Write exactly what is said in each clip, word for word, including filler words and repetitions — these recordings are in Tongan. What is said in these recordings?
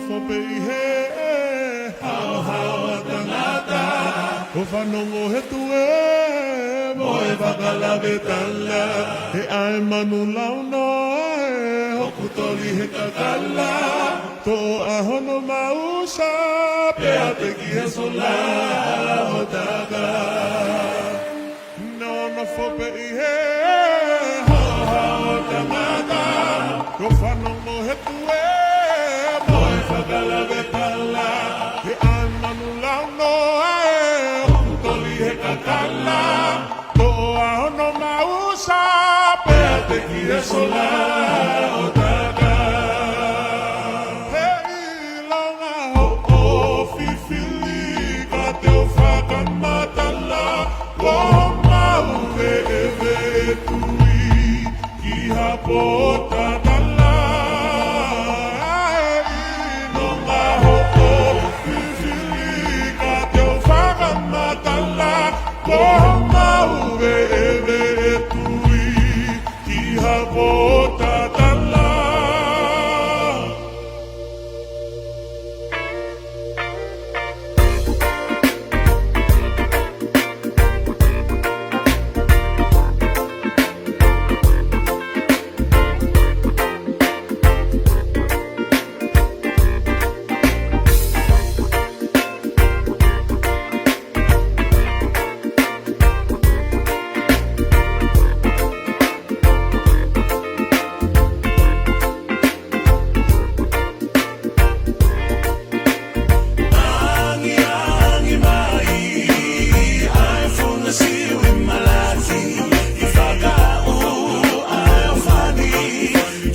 Ko pē ʻi he haohaoa tangata, ko e fanongo he tuē mo e fakalaveʻi tala, he ʻai manu launoa ē, hoku toli he kakala, toʻo ʻa hono mausa, pea teki he sola ʻo taka. Nonofo pē ʻi he haohaoa tangata, ko e fanongo he tuē mo e fakalaveʻi tala, he ʻai manu launoa ē, hoku toli he kakala, toʻo ʻa hono mausa, pea teki he sola ʻo taka. He ʻilonga hoʻo fifili ka te u fakamatala, ko homau veʻeveʻe tui ki ha pōtatala. He ʻilonga hoʻo fifili ka te u fakamatala, ko homau veʻeveʻe tui ki ha pōtatala. Angiangi mai, ʻa e funga Siu ʻi Malaki, ʻi he fakaʻu ʻa e ʻofani,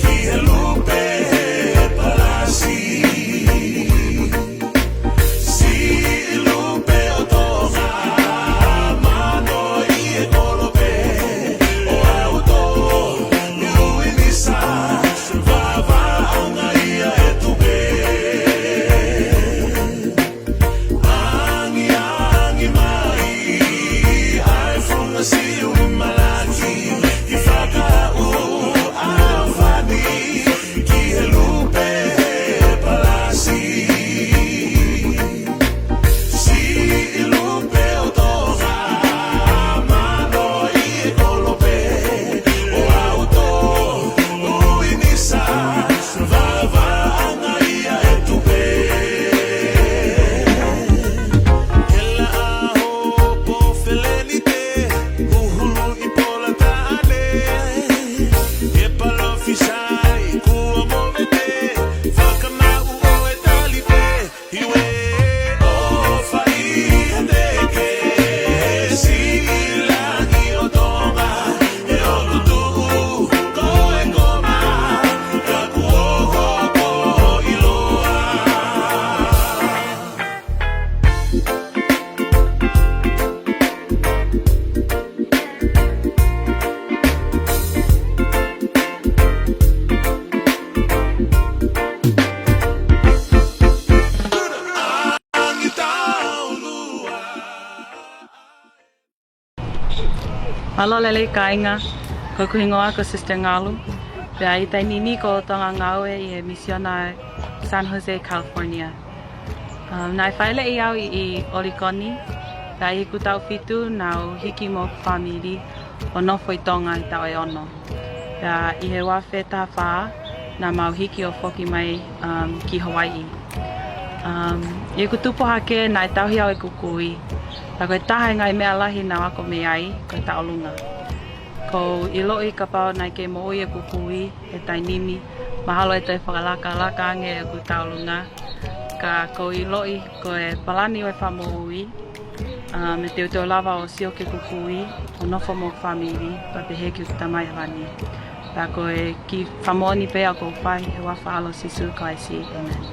ki he lupe he palasi. Siʻi lupe ʻo Tonga, mano ʻi he kolope ʻo ʻauto, ʻuhinga ia e tupe. Angiangi mai, ʻa e funga Siu ʻi Malaki, ʻi he fakaʻu ʻa e ʻofani, ki he lupe he palasi. Siʻi lupe ʻo Tonga, mano ʻi he kolope ʻo ʻauto, ʻuhinga ia e tupe. Ke laʻā hopo feleni te, huhulu ʻi pola taʻane. Ke palofisai kuo movete, fakamaʻu ʻo e tali pē. Hiwe ʻofa ʻi he teke, siʻi langi ʻo Tonga, he ʻoku tuʻu ko e koma, ka kuo hoko ʻiloa. Mālō e lelei kāinga, ko hoku hingoa ko Sister Ngalu, pea ʻi he taimi ni ʻoku ou ngāue ʻi he misiona San Jose, California. Um, naʻe fāʻeleʻi au ʻi, ʻi ʻOlikoni, pea ʻi heʻeku taʻu fitu naʻá ku hiki mo hoku fāmili ʻo nofo ʻi Tonga ʻi he taʻu ʻe ono. Pea ʻi he ua afe taha fā, naʻa mau hiki ʻo foki mai, um, ki Hawaiʻi. Um, ʻi heʻeku tupu hake naʻe tauhi au ʻe heʻeku kui. Pea ko e taha e ngaahi meʻa lahi naʻá ku ako mei ai, ko e tauʻolunga. ʻOku ou ʻiloʻi kapau naʻe kei moʻui ʻeku kui he taimi ni, mahalo ʻe toe fakalakalaka ange ʻeku tauʻolunga. Ka ʻoku ou ʻiloʻi ko e palani ʻo e Fakamoʻui, um, ʻe teuteu lava ʻo sio ki heʻeku kui, ʻo nofo mo hoku fāmili, pea pehē ki heʻeku Tamai Hēvani. Pea ko e kiʻi fakamoʻoni pē ʻoku ou fai, he huafa ʻo Sīsū Kalaisi, ʻēmeni.